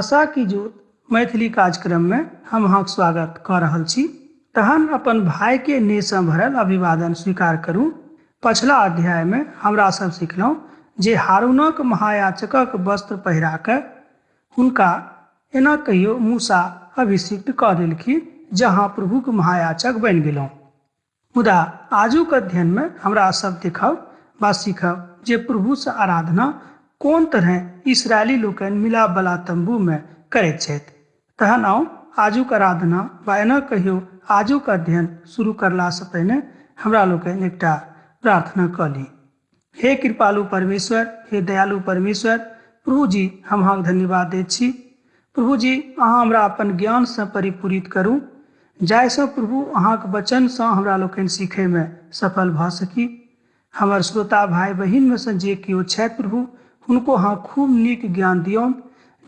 आशा की ज्योत मैथिली कार्यक्रममे हम अहाँक स्वागत कऽ रहल छी। तहन अपन भाइके नेहसँ भरल अभिवादन स्वीकार करू। पछिला अध्यायमे हमरा सब सिखलहुँ जे हारूनक महायाचकक वस्त्र पहिरा कऽ हुनका एना कहियो मूसा अभिषिक्त कऽ देलखिन जहाँ प्रभुक महायाचक बनि गेलहुँ। मुदा आजुक अध्ययनमे हमरा सब देखब वा सीखब जे प्रभुसँ आराधना कोन तरहे इसराइली लोकनि मिलापवला तम्बूमे करैत छथि। तहन आउ आजुक आराधना वा एना कहियो आजुक अध्ययन शुरू करलासँ पहिने हमरा लोकनि एकटा प्रार्थना कऽ ली। हे कृपालु परमेश्वर, हे दयालु परमेश्वर, प्रभु जी हम अहाँके धन्यवाद दैत छी। प्रभु जी अहाँ हमरा अपन ज्ञानसँ परिपूरित करू, जाहिसँ प्रभु अहाँके वचनसँ हमरा लोकनि सीखयमे सफल भऽ सकी। हमर श्रोता भाइ बहिनमे सँ जे केओ छथि प्रभु, हुनको अहाँ खूब नीक ज्ञान दियौन,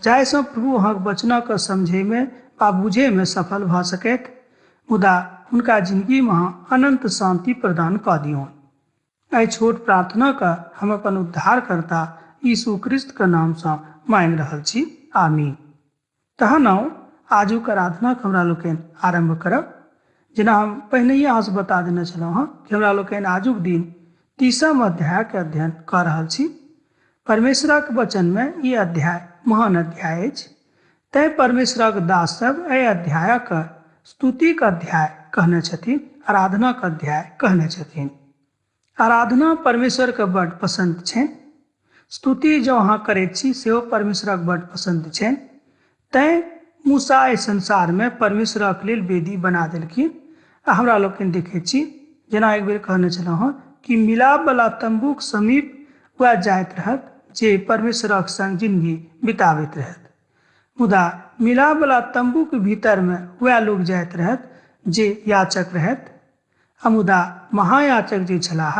जाहिसँ प्रभु अहाँके वचनके समझैमे वा बुझैमे सफल भऽ सकथि। मुदा हुनका जिनगीमे अहाँ अनन्त शान्ति प्रदान कऽ दियौन। एहि छोट प्रार्थनाके हम अपन उद्धारकर्ता यीशु क्रिस्तके नामसँ मांगि रहल छी, आमीन। तहन आउ आजुक आराधनाके हमरा लोकनि आरम्भ करब। जेना हम पहिनहिए अहाँसँ बता देने छलहुँ हँ कि हमरा लोकनि आजुक दिन 30म अध्यायके अध्ययन कऽ रहल छी। परमेश्वरक वचनमे ई अध्याय महान अध्याय अछि, तैं परमेश्वरक दास सब एहि अध्यायक स्तुतिक अध्याय कहने छथिन, आराधनाक अध्याय कहने छथिन। आराधना परमेश्वरके बड्ड पसन्द छनि। स्तुति जँ अहाँ करैत छी सेहो परमेश्वरक बड्ड पसन्द छनि। तैं मूसा एहि संसारमे परमेश्वरक लेल वेदी बना देलखिन। आ हमरा लोकनि देखैत छी, जेना एक बेर कहने छलहुँ हँ कि मिलापवला तम्बूक समीप वएह जाइत रहत जे परमेश्वरक संग जिंदगी बिताबैत रहत। मुदा मिलापवला तम्बूक भीतरमे वएह लोक जाइत रहत जे याचक रहत। आ मुदा महायाचक जे छलाह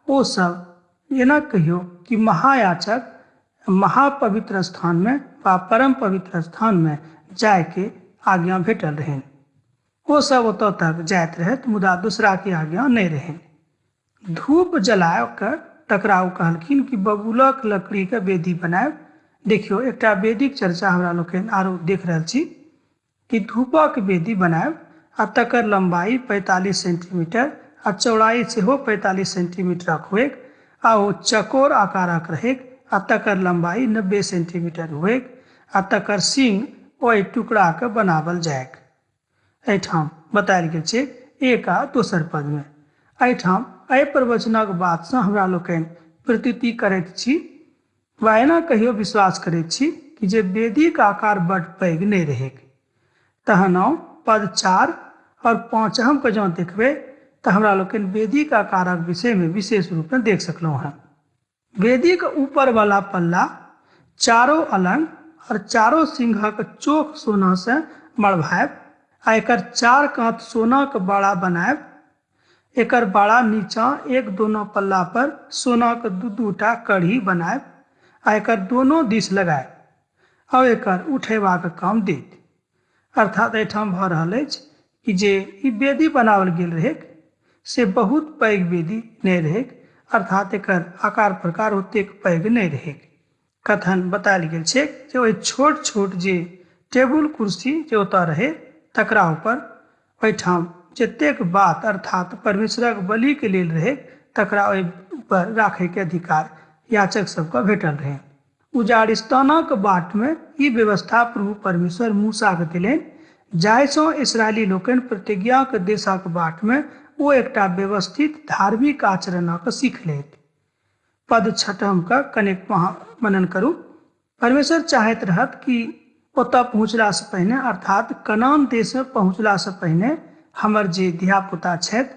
ओ सब एना कहियो कि महायाचक महापवित्र स्थानमे वा परम पवित्र स्थानमे जायके आज्ञा भेटल रहनि। ओ सब ओतऽ तक जाइत रहथि, मुदा दूसराके आज्ञा नहि रहनि। धूप जलाय कऽ तकरा ओ कहलखिन कि बबूलक लकड़ीके वेदी बनायब। देखियौ, एकटा वेदीक चर्चा हमरा लोकनि आरो देख रहल छी कि धूपक वेदी बनायब आ तकर लम्बाई 45 सेंटीमीटर आ चौड़ाई सेहो 45 सेंटीमीटरक होइक आ ओ चकोर आकारक रहैक आ तकर लम्बाई 90 सेंटीमीटर होइक आ तकर सींग ओहि टुकड़ाके बनावल जाइक। एहिठाम बतायल गेल छै एक आ दोसर पदमे। एहिठाम एहि प्रवचनक बातसँ हमरा लोकनि प्रतीति करैत छी वा एना कहियो विश्वास करैत छी कि जे वेदीक आकार बड्ड पैघ नहि रहैक। तहन आउ पद 4 और 5 के जँ देखबै तऽ हमरा लोकनि वेदीक आकारक विषयमे विशेष रूपमे देख सकलहुँ हँ। वेदीक ऊपर वाला पल्ला चारो अलंग और चारो सिंहक चोख सोना से मढ़वायब आ एकर 4 कात सोनाक बाड़ा बनायब। एकर बाड़ा नीचा एक दोनो पल्ला पर सोनाक दू दूटा कढ़ी बनायब आ एकर दोनो दिस लगायब आ एकर उठेबाक काम देत। अर्थात एहिठाम भऽ रहल अछि कि जे ई वेदी बनाओल गेल रहैक से बहुत पैघ वेदी नहि रहैक, अर्थात एकर आकार प्रकार ओतेक पैघ नहि रहैक। कथन बतायल गेल छै जे ओहि छोट छोट जे टेबुल कुर्सी जे ओतऽ रहै तकरा ऊपर ओहिठाम जतेक बात अर्थात परमेश्वरक बलिके लेल रहै तकरा ओहि ऊपर राखैके अधिकार याचक सबके भेटल रहै। उजाड़िस्तानक बाटमे ई व्यवस्था प्रभु परमेश्वर मूसाके देलनि, जाहिसँ इसराइली लोकनि प्रतिज्ञाक देशक बाटमे ओ एकटा व्यवस्थित धार्मिक आचरणक सीख लेत। पद 6 के कनेक मनन करू। परमेश्वर चाहैत रहत कि ओतऽ पहुँचलासँ पहिने अर्थात कनान देशमे पहुँचलासँ पहिने हमर जे धियापुता छथि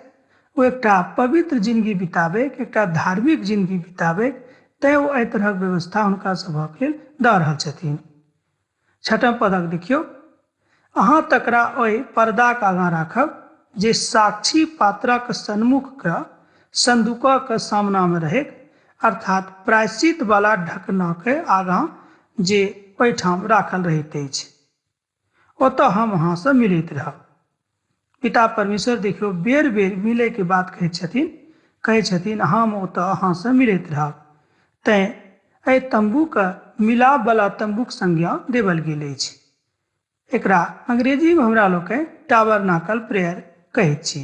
ओ एकटा पवित्र जिंदगी बिताबै, एकटा धार्मिक जिंदगी बिताबै, तैं ओ एहि तरहक व्यवस्था हुनका सभक लेल दऽ रहल छथिन। 6 पदक देखियौ, अहाँ तकरा ओहि पर्दाक आगाँ राखब जे साक्षी पात्रक सन्मुखके संदूकक सामनामे रहैक, अर्थात प्रायश्चित वाला ढकनाके आगाँ जे ओहिठाम राखल रहैत अछि। ओतऽ हम अहाँसँ मिलैत रहब। पिता परमेश्वर देखियौ बेर बेर मिलैके बात कहै छथिन, कहै छथिन हम ओतऽ अहाँसँ मिलैत रहब। तैं एहि तम्बूके मिलाप वाला तंबूक संज्ञा देवल गेल अछि। एकरा अंग्रेजीमे हमरा लोकनि टाबरनाकल प्रेयर कहैत छी।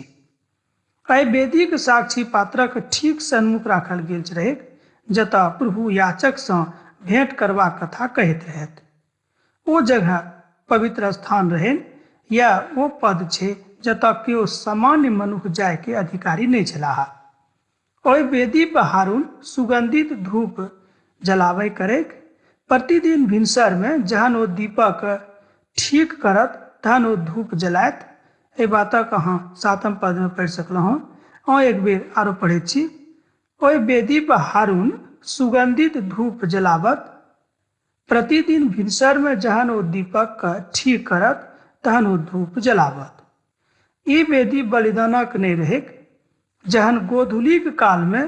एहि वेदीक साक्षी पात्रक ठीक सन्मुख राखल गेल रहैक, जतऽ प्रभु याचकसँ भेंट करबाक कथा कहैत रहथि। ओ जगह पवित्र स्थान रहनि या ओ पद छै जतऽ केओ सामान्य मनुख जायके अधिकारी नहि छलाह। ओहि वेदी पर हारून सुगंधित धूप जलाबै करैक। प्रतिदिन भिनसरमे जहन ओ दीपक ठीक करत तहन ओ धूप जलायत। एहि बातक अहाँ 7 पदमे पढ़ि सकलहुँ। अहाँ एक बेर आरो पढ़ैत छी। ओहि वेदी पर हारून सुगंधित धूप जलाबत। प्रतिदिन भिनसरमे जहन ओ दीपक ठीक करत तहन ओ धूप जलाबत। ई वेदी बलिदानक नहि रहैक। जहन गोधूलिक कालमे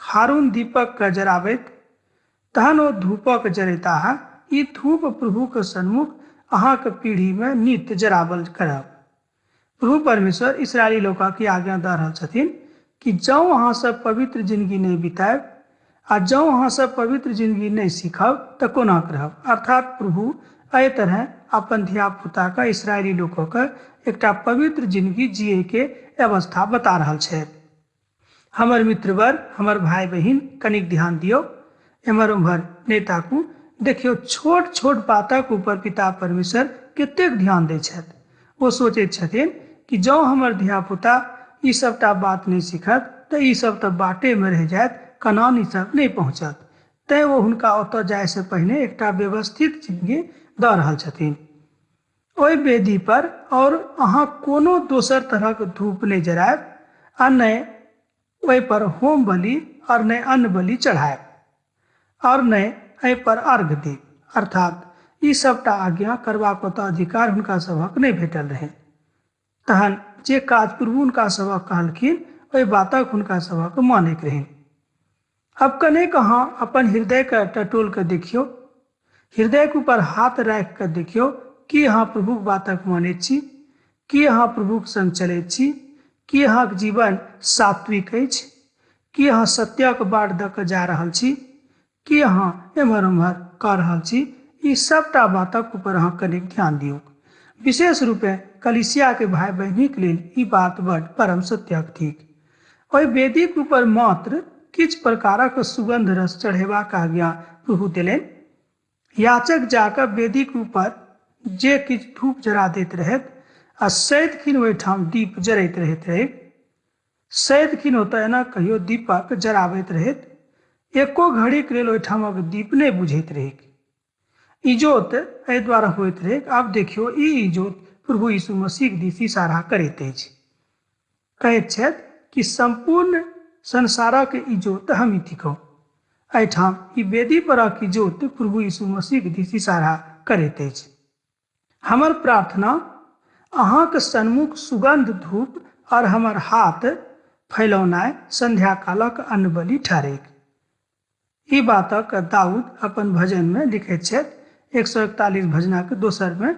हारून दीपक के जराबैत तहन ओ धूपक जरेताह। ई धूप प्रभुक सन्मुख अहाँक पीढ़ीमे नित्य जराबल करब। प्रभु परमेश्वर इसराइली लोकक आज्ञा दऽ रहल छथिन कि जँ अहाँ सब पवित्र जिंदगी नहि बितायब आ जँ अहाँ सब पवित्र जिंदगी नहि सीखब तऽ कोना रहब। अर्थात प्रभु एहि तरह अपन धियापुताके इसराइली लोकके एकटा पवित्र जिंदगी जियैके अवस्था बता रहल छथि। हमर मित्रवर, हमर भाई बहिन, कनिक ध्यान दियौ, एम्हर उम्हर नहि ताकू। देखियौ, छोट छोट बातक ऊपर पिता परमेश्वर कतेक ध्यान दै छथि। ओ सोचैत छथिन कि जँ हमर धियापुता ई सबटा बात नहि सीखत तऽ ई सब तऽ बाटेमे रहि जायत, कनान ई सब नहि पहुँचत। तैं ओ हुनका ओतऽ जायसँ पहिने एकटा व्यवस्थित जिंदगी दऽ रहल छथिन। ओहि वेदी पर और अहाँ कोनो दोसर तरहक धूप नहि जरायब आ नहि ओहि पर होम बलि और नहि अन्न बलि चढ़ायब और नहि एहि पर अर्घ देब। अर्थात ई सबटा आज्ञा करबाक ओतऽ अधिकार हुनका सभक नहि भेटल रहनि। तहन जे काज प्रभु हुनका सभक कहलखिन ओहि बातक हुनका सभक मानैके रहनि। अब कनेक अहाँ अपन हृदयके टटोल कऽ देखियौ, हृदयके ऊपर हाथ राखि कऽ देखियौ कि अहाँ प्रभुक बातक मानैत छी, कि अहाँ प्रभुक संग चलैत छी, कि अहाँक जीवन सात्विक अछि, कि अहाँ सत्यक बाट दऽ कऽ जा रहल छी, कि अहाँ एम्हर ओम्हर कऽ रहल छी। ई सबटा बातक ऊपर अहाँ कनेक ध्यान दियौ। विशेष रूपे कलीसियाके भाई बहिनीक लेल ई बात बड परम सत्यक थिक। ओहि वेदीक ऊपर मात्र किछु प्रकारक सुगंध रस चढ़ेबाक आज्ञा प्रभु देलनि। याचक जाकऽ वेदीक ऊपर जे किछु धूप जरा दैत रहैत आ सदिखिन ओहिठाम दीप जरैत रहैत रहै। सदिखिन ओतऽ एना कहियो दीपक जराबैत रहैत, एको घड़ीक लेल ओहिठामक दीप नहि बुझैत रहैक। इजोत एहि द्वारा होइत रहैक। आब देखियौ, ई इजोत प्रभु यीशु मसीह दिस इशारा करैत अछि। कहैत छथि कि सम्पूर्ण संसारक इजोत हम ही थिकहुँ। एहिठाम ई वेदी परक इजोत प्रभु यीशु मसीह दिस इशारा करैत अछि। हमर प्रार्थना अहाँक सन्मुख सुगंध धूप और हमर हाथ फैलौनाइ संध्या कालक अन्न बलि ठहरैक। ई बातक दाऊद अपन भजनमे लिखैत छथि, 141 भजनाक दोसरमे।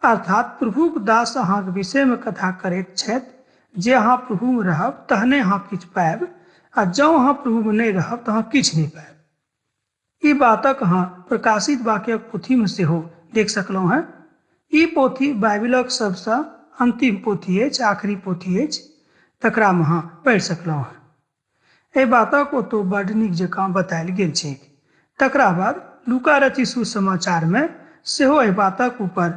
अर्थात प्रभुक दास अहाँक विषयमे कथा करैत छथि जे अहाँ प्रभुमे रहब तहने अहाँ किछु पायब, आ जँ अहाँ प्रभुमे नहि रहब तऽ अहाँ किछु नहि पायब। ई बातक अहाँ प्रकाशित वाक्यक पोथीमे सेहो देख सकलहुँ हेँ। ई पोथी बाइबिलक सबसँ अंतिम पोथी अछि, आखिरी पोथी अछि, तकरामे अहाँ पढ़ि सकलहुँ हेँ। एहि बातक ओतौ बड नीक जकाँ बतायल गेल छैक। तकरा बाद लूका रचित सुसमाचारमे सेहो एहि बातक ऊपर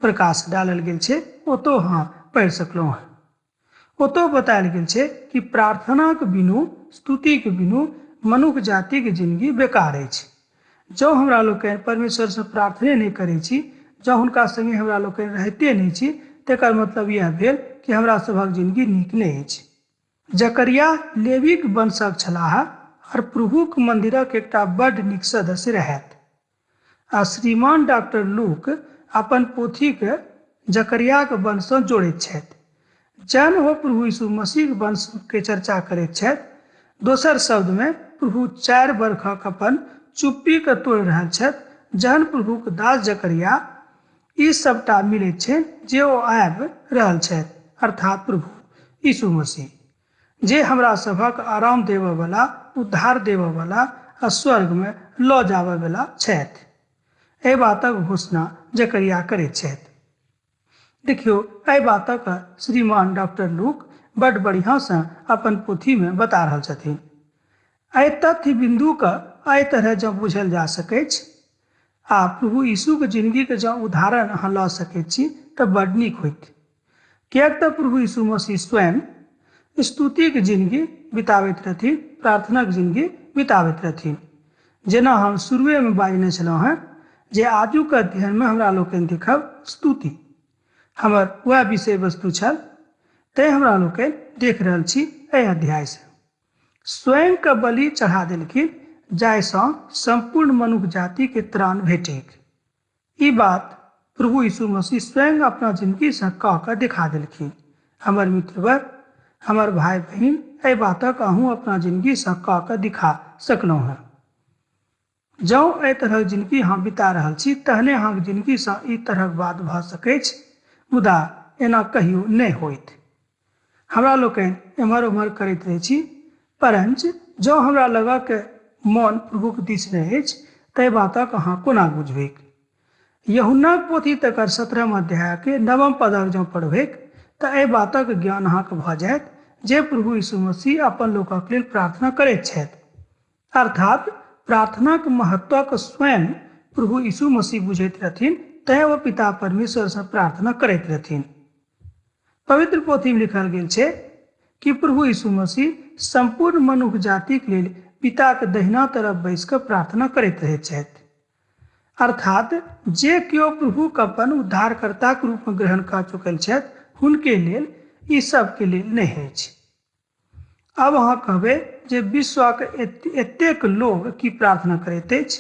प्रकाश डालल गेल छै, ओतौ अहाँ पढ़ि सकलहुँ हेँ। ओतौ बतायल गेल छै कि प्रार्थनाक बिनु, स्तुतिक बिनु मनुख जातिक जिंदगी बेकार अछि। जँ हमरा लोकनि परमेश्वरसँ प्रार्थने नहि करै छी, जँ हुनका संगे हमरा लोकनि रहिते नहि छी, तकर मतलब इएह भेल कि हमरा सभक जिंदगी नीक नहि अछि। जकरिया लेवीक वंशक छलाह और प्रभुक मंदिरक एकटा बड नीक सदस्य रहथि। आ श्रीमान डॉक्टर लूक अपन पोथीके जकरियाक वंशसँ जोड़ैत छथि। जहन ओ प्रभु यीशु मसीह वंशके चर्चा करैत छथि, दोसर शब्दमे प्रभु 4 बरखक अपन चुप्पीके तोड़ि रहल छथि, जहन प्रभुक दास जकरिया ई सबटा मिलैत छै जे ओ आबि रहल छथि, अर्थात प्रभु यीशु मसीह, जे हमरा सभक आराम देबऽवला, उद्धार देबऽवला आ स्वर्गमे लऽ जाबयवला छथि। एहि बातक घोषणा जकरिया करैत छथि। देखियौ, एहि बातक श्रीमान डॉक्टर लूक बड बढ़िआँसँ अपन पोथीमे बता रहल छथिन। एहि तथ्य बिन्दुके एहि तरह जँ बुझल जा सकैछ आ प्रभु यीशुके जिंदगीके जँ उदाहरण अहाँ लऽ सकैत छी तऽ बड नीक होइत, किएक तऽ प्रभु यीशु मसीह स्वयं स्तुतिक जिंदगी बिताबैत रहथिन, प्रार्थनाक जिंदगी बिताबैत रहथिन। जेना हम शुरुएमे बाजने छलहुँ हेँ जे आजुक अध्ययनमे हमरा लोकनि देखब स्तुति, हमर वएह विषय वस्तु छल, तैं हमरा लोकनि देख रहल छी एहि अध्यायसँ। स्वयंके बलि चढ़ा देलखिन जाहिसँ सम्पूर्ण मनुख जातिके त्राण भेटैक। ई बात प्रभु यीशु मसीह स्वयं अपना जिंदगीसँ कह कऽ देखा देलखिन। हमर मित्रवर, हमर भाय बहिन, एहि बातक अहूँ अपना जिंदगीसँ कह कऽ दिखा सकलहुँ हेँ। जँ एहि तरहक जिंदगी अहाँ बिता रहल छी तहने अहाँके जिंदगीसँ ई तरहक बात भऽ सकैछ, मुदा एना कहियो नहि होइत। हमरा लोकनि एम्हर ओम्हर करैत रहै छी, परञ्च जँ हमरा लगक मन प्रभुक दिस नहि अछि ताहि बातक अहाँ कोना बुझबैक। यूहन्नाक पोथी तकर 17 अध्यायके 9 पदक जँ पढ़बैक तऽ एहि बातक ज्ञान अहाँके भऽ जायत जे प्रभु यीशु मसीह अपन लोकक लेल प्रार्थना करैत छथि। अर्थात प्रार्थनाक महत्वक स्वयं प्रभु यीशु मसीह बुझैत रहथिन, तैं ओ पिता परमेश्वरसँ प्रार्थना करैत रहथिन। पवित्र पोथीमे लिखल गेल छै कि प्रभु यीशु मसीह सम्पूर्ण मनुख जातिक लेल पिताक दहिना तरफ बैस कऽ प्रार्थना करैत रहैत छथि। अर्थात जे केओ प्रभुक अपन उद्धारकर्ताक रूपमे ग्रहण कऽ चुकल छथि हुनके लेल ई सबके लेल नहि अछि। आब अहाँ कहबै जे विश्वक एतेक लोग की प्रार्थना करैत अछि?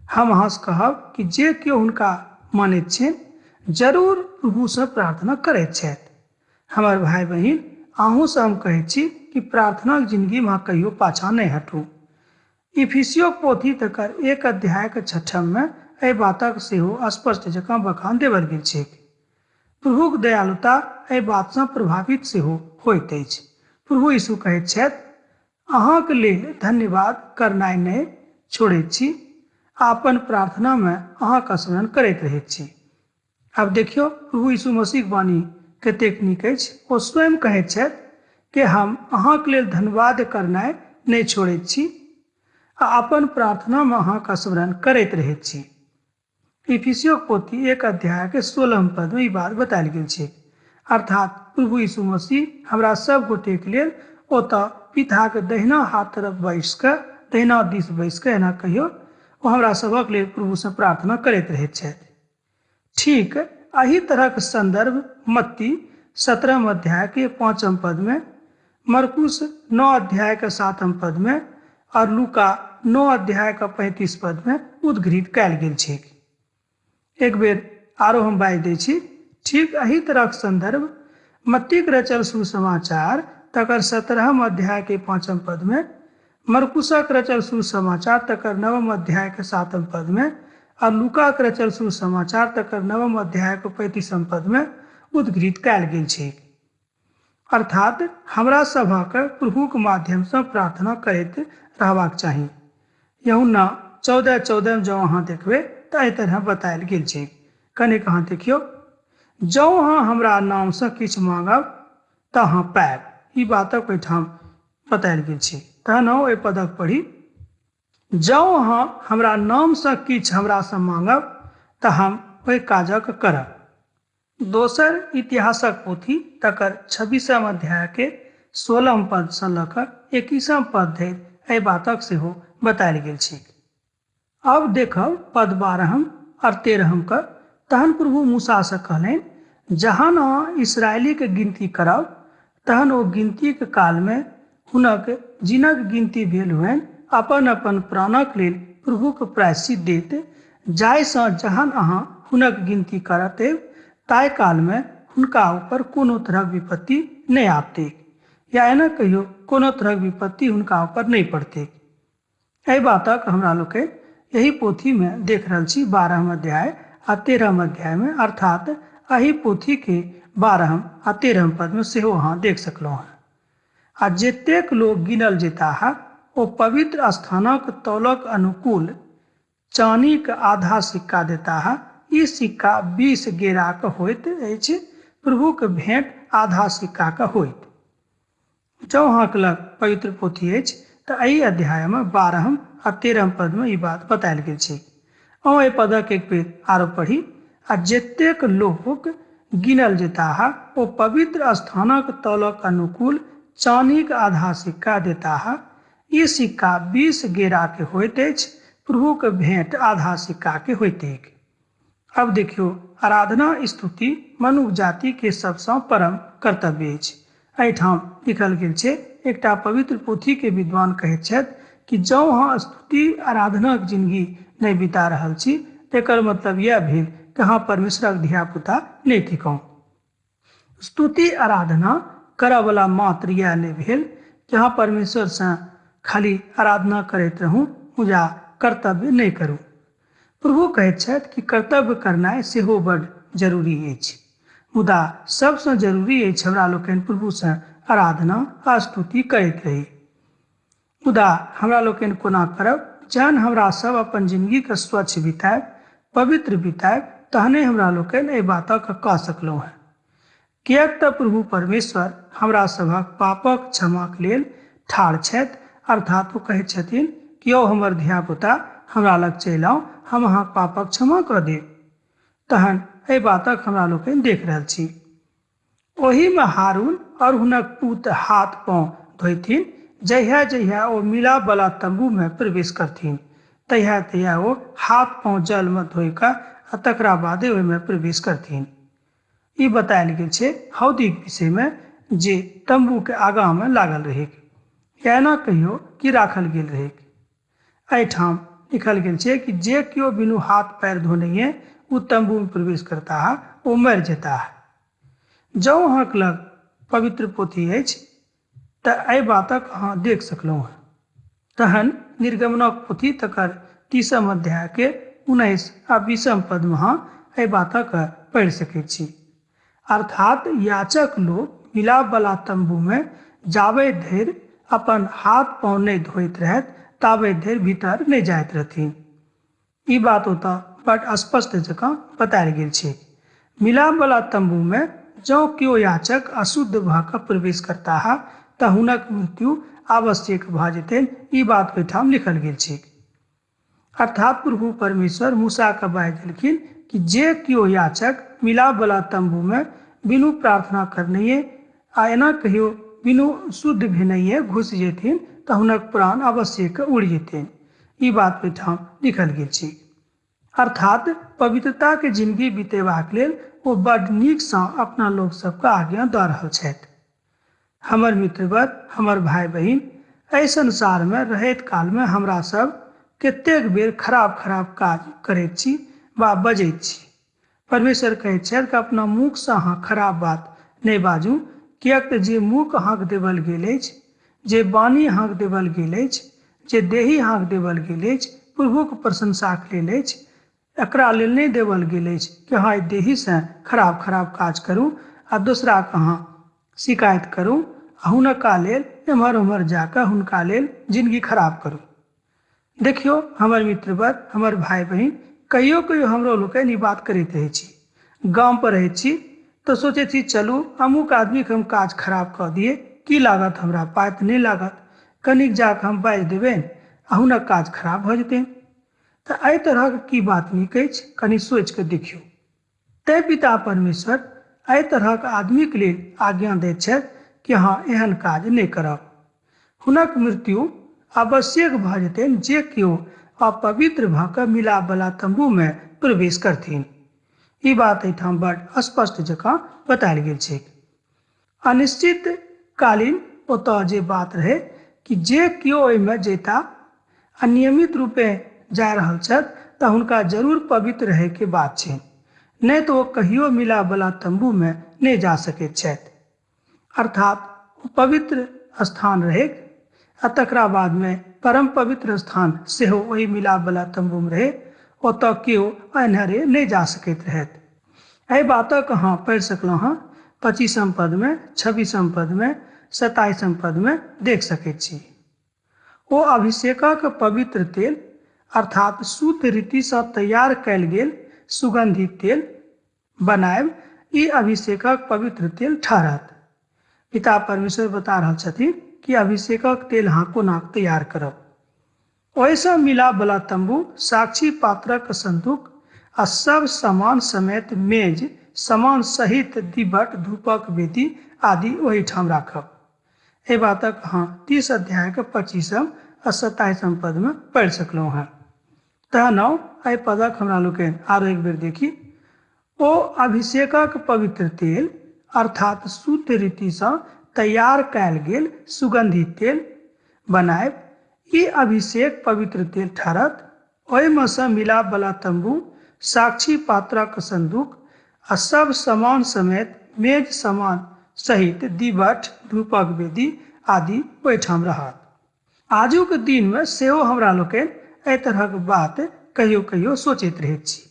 हम अहाँसँ कहब कि जे केओ हुनका मानैत छनि जरूर प्रभुसँ प्रार्थना करैत छथि। हमर भाय बहिन, अहूँसँ हम कहैत छी कि प्रार्थनाक जिंदगीमे अहाँ कहियो पाछाँ नहि हटू। इफिसियोक पोथी तकर 1 अध्यायक 6मे एहि बातक सेहो स्पष्ट जकाँ बखान देवल गेल छैक। प्रभुक दयालुता एहि बातसँ प्रभावित सेहो होइत अछि। प्रभु यीशु कहैत छथि, अहाँक लेल धन्यवाद करनाइ नहि छोड़ैत छी आ अपन प्रार्थनामे अहाँक स्मरण करैत रहैत छी। आब देखियौ प्रभु यीशु मसीहक वाणी कतेक नीक अछि। ओ स्वयं कहैत छथि कि हम अहाँक लेल धन्यवाद करनाइ नहि छोड़ैत छी आ अपन प्रार्थनामे अहाँक स्मरण करैत रहैत छी। इफिसियोक पोथी 1 अध्यायके 16 पदमे ई बात बतायल गेल छै। अर्थात प्रभु यीशु मसीह हमरा सब गोटेके लेल ओतऽ पिताक दहिना हाथ तरफ बैस कऽ, दहिना दिस बैस कऽ एना कहियो ओ हमरा सबक लेल प्रभुसँ प्रार्थना करैत रहैत छथि। ठीक एहि तरहक संदर्भ मत्ती 17 अध्यायके 5 पदमे, मरकुस 9 अध्यायके 7 पदमे और लूका 9 अध्यायके 35 पदमे उद्घृत कयल गेल छै। एक बेर आरो हम बाजि दै छी, ठीक एहि तरहक संदर्भ मत्तीक रचल सुसमाचार तकर 17 अध्यायके 5 पदमे, मरकुसक रचल सुसमाचार तकर 9 अध्यायके 7 पदमे और लूकाक रचल सुसमाचार तकर 9 अध्यायके 35 पदमे उद्घृत कयल गेल छै। अर्थात हमरा सभक प्रभुक माध्यमसँ प्रार्थना करैत रहबाक चाही। यूहन्ना 14:14 जँ अहाँ देखबै तऽ एहि तरह बतायल गेल छै। कनिक अहाँ देखियौ, जँ अहाँ हमरा नामसँ किछु मांगब तऽ अहाँ पायब। ई बातक ओहिठाम बतायल गेल छै। तहन अहाँ ओहि पदक पढ़ी, जँ अहाँ हमरा नामसँ किछु हमरासँ मांगब तऽ हम ओहि काजक करब। दोसर इतिहासक पोथी तकर 26 अध्यायके 16 पदसँ लऽ कऽ 21 पद धरि एहि बातक सेहो बतायल गेल छै। अब देखब पद 12 और 13 का। तहन प्रभु मूसासँ कहलनि, जहन अहाँ इसराइलीके गिनती करब तहन ओ गिनतीके कालमे हुनक जिनक गिनती भेल हुअनि अपन अपन प्राणक लेल प्रभुक प्रायश्चित देत, जाहिसँ जहन अहाँ हुनक गिनती करत ताहि कालमे हुनका ऊपर कोनो तरहक विपत्ति नहि आबतैक, या एना कहियो कोनो तरहक विपत्ति हुनका ऊपर नहि पड़तैक। एहि बातक हमरा लोकनि एहि पोथीमे देख रहल छी 12 अध्याय आ 13 अध्यायमे, अर्थात एहि पोथीके 12 आ 13 पदमे सेहो अहाँ देख सकलहुँ हेँ। आ जतेक लोक गिनल जेताह ओ पवित्र स्थानक तौलक अनुकूल चानीक आधा सिक्का देताह। ई सिक्का 20 गेराक होइत अछि। प्रभुक भेंट आधा सिक्काक होइत। जँ अहाँक लग पवित्र पोथी अछि तऽ एहि अध्यायमे 12म आ 13म पदमे ई बात बतायल गेल छै। अहाँ एहि पदक एक बेर आरो पढ़ी। आ जतेक लोक गिनल जेताह ओ पवित्र स्थानक तौलक अनुकूल चानीक आधा सिक्का देताह। ई सिक्का 20 गेराके होइत अछि। प्रभुक भेंट आधा सिक्काके होइतैक। अब देखियौ, आराधना स्तुति मनुख जाति के सबसँ परम कर्तव्य अछि। एहिठाम लिखल गेल छै, एकटा पवित्र पोथी के विद्वान कहैत छथि कि जँ अहाँ स्तुति आराधनाक जिंदगी नहि बिता रहल छी तेकर मतलब यह भेल कि अहाँ परमेश्वरक धियापुता नहि थिकहुँ। स्तुति आराधना करऽवला मात्र यह नहि भेल कि अहाँ परमेश्वरसँ खाली आराधना करैत रहू, मुदा कर्तव्य नहि करू। प्रभु कहैत छथि कि कर्तव्य करनाइ सेहो बड जरूरी अछि, मुदा सबसँ जरूरी अछि हमरा लोकनि प्रभुसँ आराधना आ स्तुति करैत रही। मुदा हमरा लोकनि कोना करब? जहन हमरा सब अपन जिंदगीके स्वच्छ बितायब, पवित्र बितायब, तहने हमरा लोकनि एहि बातक कऽ सकलहुँ हेँ। किएक तऽ प्रभु परमेश्वर हमरा सभक पापक क्षमाक लेल ठाढ़ छथि। अर्थात ओ कहैत छथिन कि यौ हमर धियापुता, हमरा लग चलि आउ, हम अहाँक पापक क्षमा कऽ देब। तहन एहि बातक हमरा लोकनि देख रहल छी। ओहिमे हारून और हुनक पूत हाथ पाँव धोइथिन। जहिया जहिया ओ मिलापवला तम्बूमे प्रवेश करथिन तहिया तहिया ओ हाथ पाँव जलमे धोइ कऽ आ तकरा बादे ओहिमे प्रवेश करथिन। ई बतायल गेल छै हौदीक विषयमे जे तम्बूके आगाँमे लागल रहैक, या एना कहियो कि राखल गेल रहैक। एहिठाम लिखल गेल छै कि जे केओ बिनु हाथ पैर धोनैये ओ तम्बूमे प्रवेश करताह ओ मरि जेताह। जँ अहाँक लग पवित्र पोथी अछि तऽ एहि बातक अहाँ देख सकलहुँ हेँ। तहन निर्गमनक पोथी तकर 30म अध्यायके 19 आ 20म पदमे अहाँ एहि बातक पढ़ि सकैत छी। अर्थात याचक लोक मिलापवला तम्बूमे जाबे धरि अपन हाथ पाँव नहि धोइत रहथि ताबे धरि भीतर नहि जाइत रहथिन। ई बात ओतऽ बड स्पष्ट जकाँ बतायल गेल छै। मिलापवला तम्बूमे जँ केओ याचक अशुद्ध भऽ कऽ प्रवेश करताह तऽ हुनक मृत्यु आवश्यक भऽ जेतनि। ई बात ओहिठाम लिखल गेल छै। अर्थात प्रभु परमेश्वर मूसाके बाजि देलखिन कि जे केओ याचक मिलापवला तम्बूमे बिनु प्रार्थना करनैये आ एना कहियो बिनु शुद्ध भेनैये घुसि जेथिन तऽ हुनक प्राण अवश्यक उड़ि जेतनि। ई बात ओहिठाम लिखल गेल छै। अर्थात पवित्रताके जिंदगी बितेबाक लेल ओ बड नीकसँ अपना लोक सबके आज्ञा दऽ रहल छथि। हमर मित्रवर, हमर भाय बहिन, एहि संसारमे रहैत कालमे हमरा सब कतेक बेर खराब खराब काज करैत छी वा बजैत छी। परमेश्वर कहैत छथि कि अपना मुखसँ अहाँ खराब बात नहि बाजू, किएक तऽ जे मुख अहाँके देवल गेल अछि, जे वाणी अहाँके देवल गेल अछि, जे देही अहाँके देवल गेल अछि, प्रभुक प्रशंसाक लेल अछि, एकरा लेल नहि देवल गेल अछि कि अहाँ एहि देहीसँ खराब खराब काज करू आ दोसराके अहाँ शिकायत करू आ हुनका लेल एम्हर ओम्हर जाकऽ हुनका लेल जिंदगी खराब करू। देखियौ हमर मित्रवर, हमर भाय बहिन, कहियो कहियो हमरो लोकनि ई बात करैत रहै छी। गाम पर रहैत छी तऽ सोचै छी चलू अमुक आदमीके हम काज खराब कऽ दियै, की लागत हमरा, पाइ तऽ नहि लागत, कनिक जाकऽ हम बाजि देबनि आ हुनक काज खराब भऽ जेतनि। तऽ एहि तरहक की बात नीक अछि, कनि सोचि कऽ देखियौ। तैं पिता परमेश्वर एहि तरहक आदमीके लेल आज्ञा दैत छथि कि अहाँ एहन काज नहि करब। हुनक मृत्यु आवश्यक भऽ जेतनि जे केओ अपवित्र भऽ कऽ मिलापवला तम्बूमे प्रवेश करथिन। ई बात एहिठाम बड स्पष्ट जकाँ बतायल गेल छै। अनिश्चित कालीन ओतऽ जे बात रहै कि जे केओ ओहिमे जैता आ नियमित रूपे जा रहल छथि तऽ हुनका जरूर पवित्र रहैके बात छै, नहि तऽ ओ कहियो मिलापवला तम्बूमे नहि जा सकैत छथि। अर्थात ओ पवित्र स्थान रहैक आ तकरा बादमे परम पवित्र स्थान सेहो ओहि मिलापवला तम्बूमे रहै, ओतऽ केओ अन्हरे नहि जा सकैत रहथि। एहि बातक अहाँ पढ़ि सकलहुँ हँ 25म पदमे, 26म पदमे, 27म पदमे देख सकैत छी। ओ अभिषेकक पवित्र तेल अर्थात शुद्ध रीतिसँ तैयार कयल गेल सुगन्धित तेल बनायब। ई अभिषेकक पवित्र तेल ठहरत। पिता परमेश्वर बता रहल छथिन कि अभिषेकक तेल अहाँ कोना तैयार करब। ओहिसँ मिलापवला तम्बू, साक्षी पात्रक संदूक आ सब सामान समेत मेज, सामान सहित दिबट, धूपक वेदी आदि ओहिठाम राखब। एहि बातक अहाँ 30 अध्यायके 25 आ 27 पदमे पढ़ि सकलहुँ हेँ। तहन आउ एहि पदक हमरा लोकनि आरो एक बेर देखी। ओ अभिषेकक पवित्र तेल अर्थात शुद्ध रीतिसँ तैयार कयल गेल सुगन्धित तेल बनायब। ई अभिषेक पवित्र तेल ठहरत। ओहिमे सँ मिलापवला तम्बू, साक्षी पात्रक संदूक आ सब सामान समेत मेज, सामान सहित दिबट, धूपक वेदी आदि ओहिठाम रहत। आजुक दिनमे सेहो हमरा लोकनि एहि तरहक बात कहियो कहियो सोचैत रहैत छी।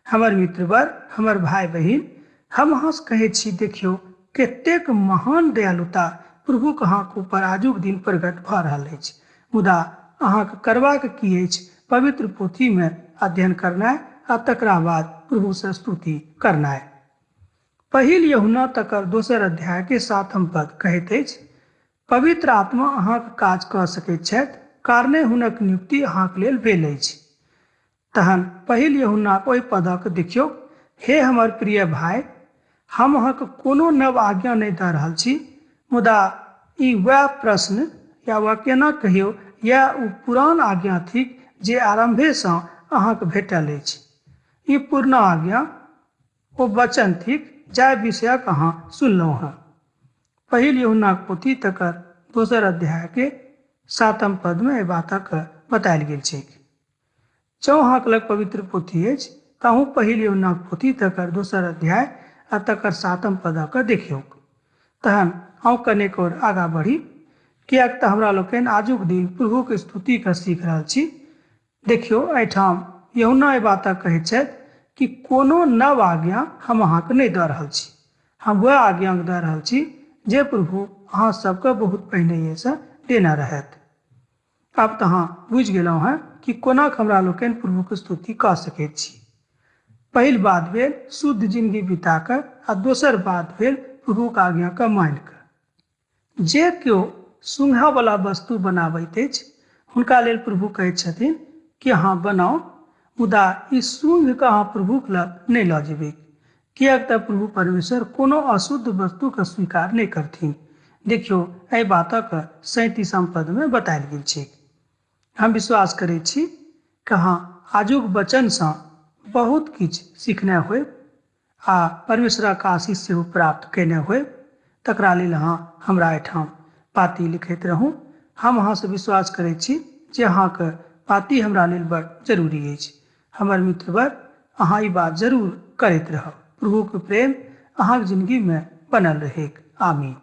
हमर मित्रवर, हमर भाय बहिन, हम अहाँसँ कहैत छी, देखियौ कतेक महान दयालुता प्रभुक अहाँक ऊपर आजुक दिन प्रकट भऽ रहल अछि। मुदा अहाँके करबाक की अछि? पवित्र पोथीमे अध्ययन करनाइ आ तकरा बाद प्रभुसँ स्तुति करनाइ। पहिल यूहन्ना तकर 2 अध्याय के 7 पद कहैत अछि, पवित्र आत्मा अहाँके काज कऽ सकैत छथि, कारणे हुनक नियुक्ति अहाँके लेल भेल अछि। तहन पहिल यूहन्नाक ओहि पदक देखियौ, हे हमर प्रिय भाय, हम अहाँके कोनो नव आज्ञा नहि दऽ रहल छी, मुदा ई वएह प्रश्न या वह केना कहियौ, यह ओ पुरान आज्ञा थिक जे आरम्भेसँ अहाँके भेटल अछि। ई पुरना आज्ञा ओ वचन थिक जाहि विषयक अहाँ सुनलहुँ हेँ। पहिल यूहन्नाक पोथी तकर 2 अध्याय के 7 पदमे एहि बातक बतायल गेल छैक। जँ अहाँके लग पवित्र पोथी अछि तऽ अहूँ पहिल यूहन्नाक पोथी तकर 2 अध्याय आ तकर 7 पदक देखियौक। तहन अहूँ कनेक और आगाँ बढ़ी, किएक तऽ हमरा लोकनि आजुक दिन प्रभुक स्तुतिके सीख रहल छी। देखियौ एहिठाम यूहन्ना एहि बातक कहैत छथि कि कोनो नव आज्ञा हम अहाँके नहि दऽ रहल छी, हम वएह आज्ञा दऽ रहल छी जे प्रभु अहाँ सबके बहुत पहिनहिएसँ देने रहथि। आब तऽ अहाँ बुझि गेलहुँ हेँ कि कोना हमरा लोकनि प्रभुक स्तुति कऽ सकैत छी। पहिल बात भेल शुद्ध जिंदगी बिता कऽ, आ दोसर बात भेल प्रभुक आज्ञाके मानि कऽ। जे केओ सुंघावला वस्तु बनाबैत अछि हुनका लेल प्रभु कहैत छथिन कि अहाँ बनाउ, मुदा ई सुंघ कऽ अहाँ प्रभुक लग नहि लऽ जेबै, किएक तऽ प्रभु परमेश्वर कोनो अशुद्ध वस्तुके स्वीकार नहि करथिन। देखियौ एहि बातक 37 पदमे बतायल गेल छै। हम विश्वास करै छी कि अहाँ आजुक वचनसँ बहुत किछु सीखने होयब आ परमेश्वरक आशीष सेहो प्राप्त कयने होयब। तकरा लेल अहाँ हमरा एहिठाम पाती लिखैत रहू। हम अहाँसँ विश्वास करै छी जे अहाँके पाती हमरा लेल बड़ जरूरी अछि। हमर मित्रवर, अहाँ ई बात जरूर करैत रहब। प्रभुक प्रेम अहाँके जिंदगीमे बनल रहेक। आमीन।